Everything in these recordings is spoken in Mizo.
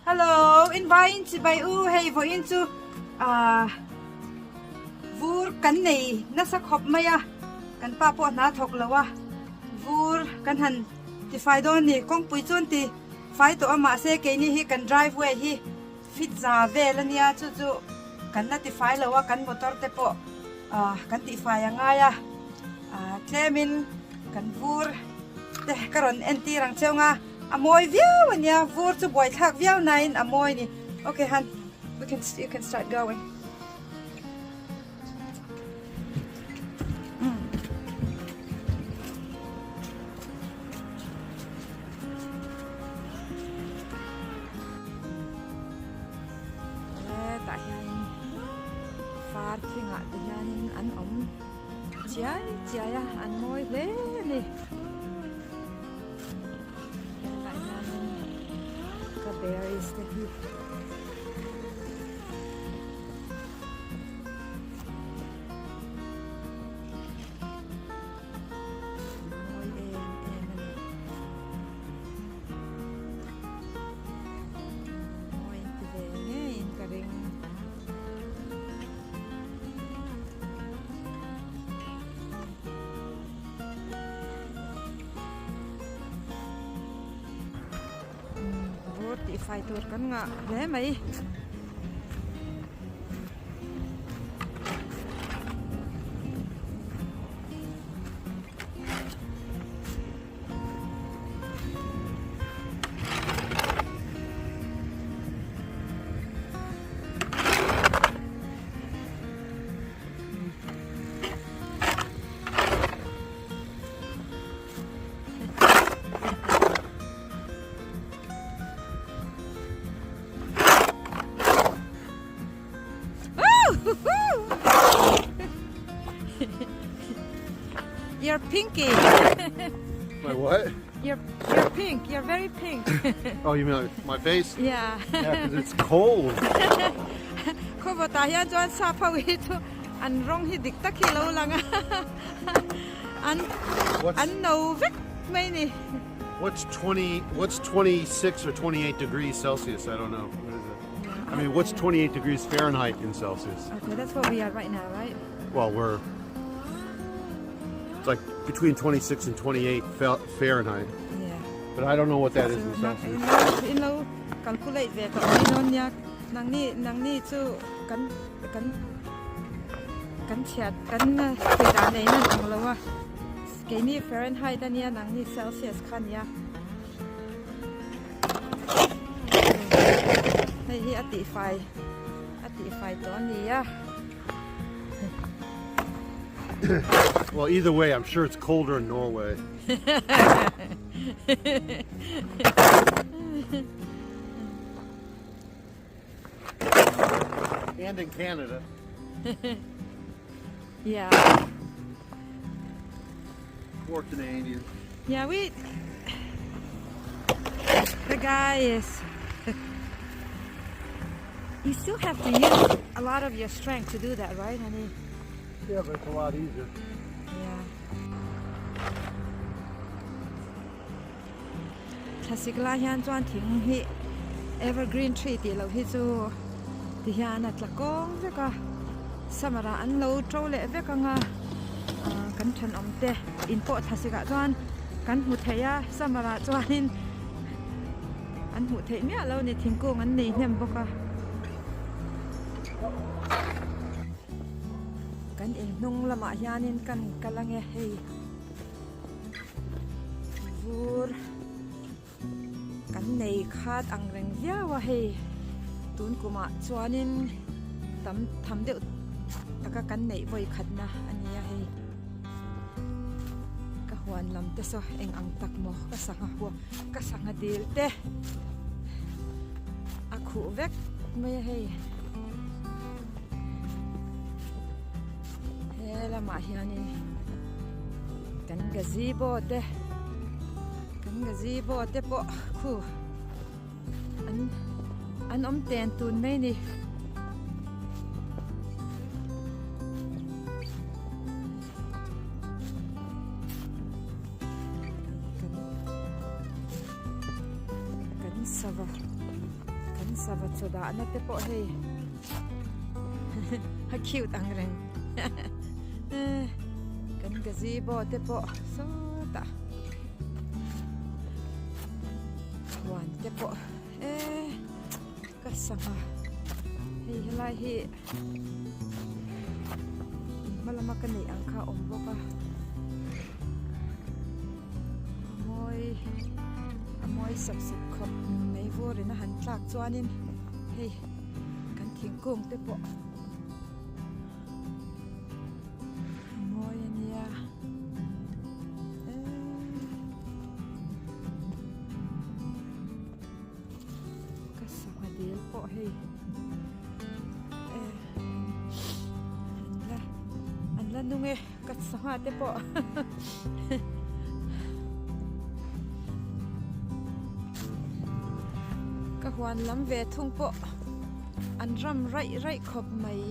Hello, in vai in chibai u hei vawiin chu ah vur kan nei nasa khawp mai a, kan pa pawh hna thawk lo a, vur kan han tifai dawn ni, kawngpui chu an ti fai tawh a mahse keini hi kan driveway hi fit za vel a nia chu chu kan la tifai lo a, kan motor te pawh ah kan tihfai a ngai a, ah tlemin kan vur te ka rawn entir ang cheu nga. A mawi viau a nia, vur chu buaithlak viau nain a mawi a ni. Okay Han, we can you can start going. Hetah hianin far thingah te hianin an awm chiai chiai a, an mawi hle a ni. Helaiah hianin ka berries te hi mawi em em a ni. Mawi an ti ve ngeiin ka ring. Vur tih fai tur kan ngah hle mai. You're pinky. My what? You're you're pink. You're very pink. oh, you mean my face? Yeah. Yeah, because it's cold. Khawvawtah hian chuan sap ho hi chu an rawng hi dik tak hi lo lang a an an no vek mai ni. What's 20 what's 26 or 28 degrees Celsius? I don't know. What is it? I mean, what's 28 degrees Fahrenheit in Celsius? Okay, that's what we are right now, right? Well, we're it's like between 26 and 28 Fahrenheit. Yeah. But I don't know what that is in Celsius. In lo calculate ve tawh mai dawn nia. Nangni nangni chu kan kan kan chhiat kan thei dan nei nan ang lo a. Keini Fahrenheit ania nangni Celsius kha nia. Hei hi a tihfai a tihfai tawh a nia. Well, either way, I'm sure it's colder in Norway. And in Canada. Yeah. Poor Canadians. Yeah, we. The guy is. You still have to use a lot of your strength to do that, right, honey? Yeah, but it's a lot easier. Yeah. Thlasik lai hian chuan thing hi evergreen tree tih loh hi chu ti hian a tla kawng vek a summer ah an lo to leh vek ang a ah kan thenawm te in pawh thlasik ah chuan kan hmu thei a summer ah chuanin an hmuh theih miah lo a ni thingkung an nei hnem bawk a. Kan inhnung lamah hianin kan kal ange hei. Vur kan nei khat ang reng viau a hei tun kumah chuanin tam tham deuh taka kan neih vawi khatna a ni a hei ka huan lam te saw eng ang tak maw ka sangha huan ka sangha dil te a khuh vek mai a hei he lamah hianin kan gazebo te kan gazebo te pawh khu an an awm ten tun mai a ni. sava kan sava chaw dahna te pawh hei a cute ang reng kan gazebo te pawh sawtah huan te pawh e ka sangha hei helai hi hma lama ka neih ang kha a awm bawk a a mawi a mawi sap sap khawp mai vur in a han tlak chuanin hei kan thingkung te pawh a mawi a nia eee. Ka sangha dil pawh hei eh an la an la nung e ka sangha te pawh ka huan lam ve thung pawh an ram raih raih khawp mai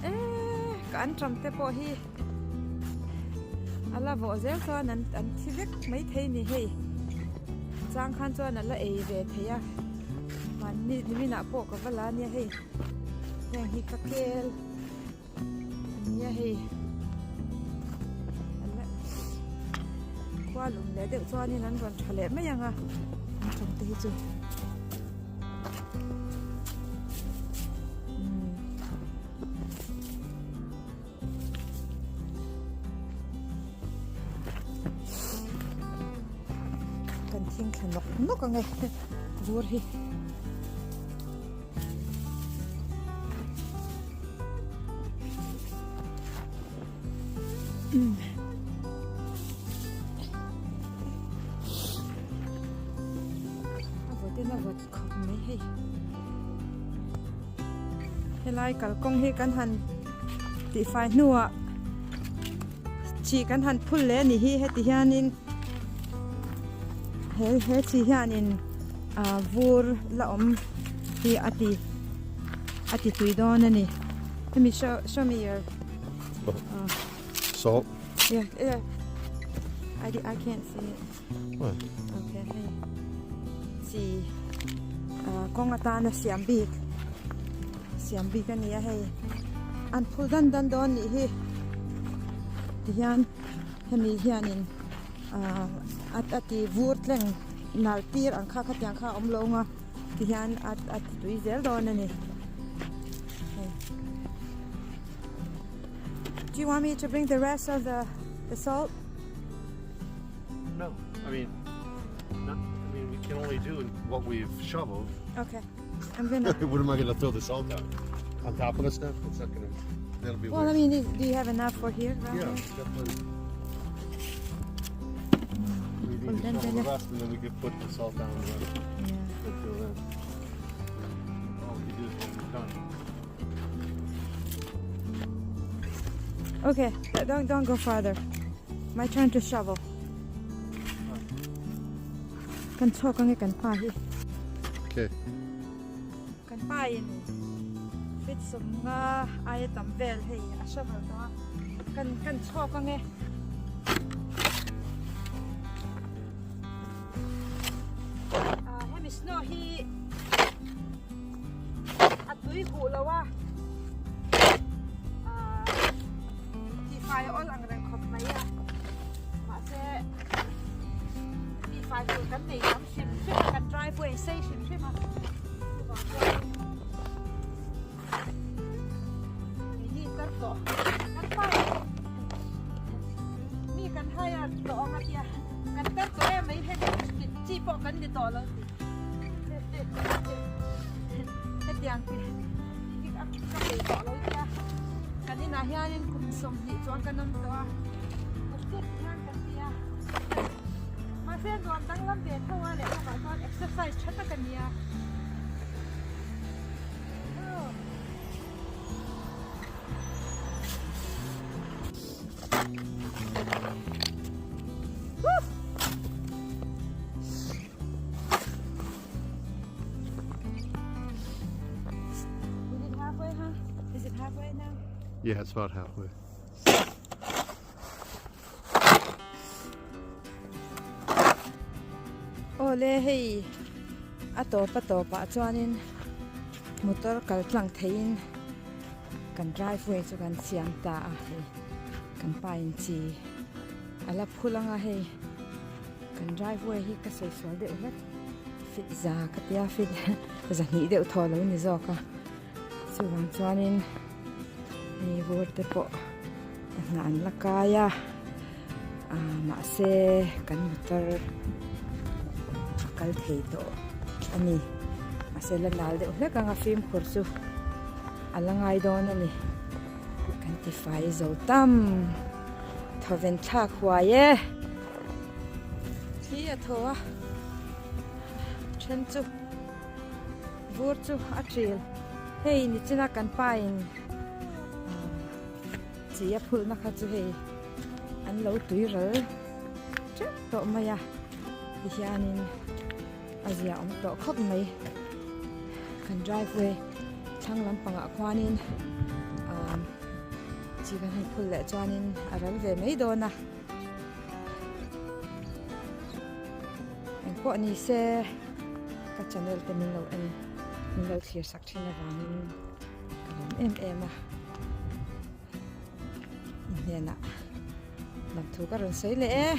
eh ka an ram te pawh hi. A la vawh zel chuan an an thi vek mai thei ni hei chang khan chuan a la ei ve thei a mahni niminah pawh ka va la ania hei heng hi ka kel ania hei an la khua lum leh deuh chuanin an rawn tha leh mai ang a an tawng te hi chu. Kan thing thla nawk nawk ang e bur hi. A vawt in a vawt khawp mai hei. Helai kalkawng hi kan han tihfai hnuah chi kan han phul leh a ni hi heti hianin he he chi hianin ah vur la awm hi a ti a ti tui dawn a ni hemi show show me your Salt yeah yeah I I can't see it. Okay hei chi ah kawng atana siam bik siam bik a ni a hei an phul dan dan dawn nih hi tihian hemi hianin ah a ti vur tleng nal tir ang kha khatiang kha a awm lo ang a tihian a a ti tui zel dawn a ni hei. Do you want me to bring the rest of the the salt? No, I mean, not, I mean, we can only do what we've shoveled. Okay, I'm gonna. what am I gonna throw the salt out on top of the stuff? It's not gonna. That'll be. Well, I waste. mean, do you have enough for here? Yeah, definitely. We need to shovel the rest, and then we could put the salt down. The rest. Yeah. Until then, all we can do is what we've done. Okay, don't don't go farther. My turn to shovel. Kan chhawk ange kan pa hi. Okay. Kan pa in fit sawm nga aia tam vel hei a shovel tawh a. Kan kan chhawk ange. Ah hemi snow hi a tui huh lo a ah tihfai a awl ang reng khawp mai a mahse tihfai tur kan nei tam hrim hrim a kan driveway sei hrim hrim a chuvang chuan keini tar tawh kan pai mi kan hire tawh ang a tia kan tar tawh em mai hemi chi pawh kan ni tawh lo tih. Hetiang ti hi ka peih tawh lo nia kan inah hianin kum sawmhnih chuan kan awm tawh a kum chiah ti hian kan ti a mahse nuam danglam ve tho a lehlamah chuan exercise tha tak a nia. Is it halfway, huh? Is it halfway now? Yeah, it's about halfway. Awle hei a tawp a tawpah chuanin motor kal tlang theiin kan driveway chu kan siam ta a hei kan pa in chi a la phul anga hei kan driveway hi ka sawi sual deuh hlek fit za ka tia fit zahnih deuh thaw lo ni zawk a chuvang chuanin hei vur te pawh a hnah an la kai a ah mahse kan motor a kal thei tawh a ni mahse la nal deuh hlek anga fimkhur chu a la ngai dawn a ni kan ti fai zo tam thawven thlak huai e thli a thaw a then chu vur chu a ṭil hei nichina kan pa in chi a phulhna kha chu hei an lo tui ral teuh tawh mai a tihianin a zia awm tawh khawp mai kan driveway thlang lampangah khuanin ah chi kan han phul leh chuanin a ral ve mai dawn a engpawh ni se ka channel te min lo en min lo thlir sak thin avangin ka lawm em em a i hnenah lamthu ka rawn sawi leh e.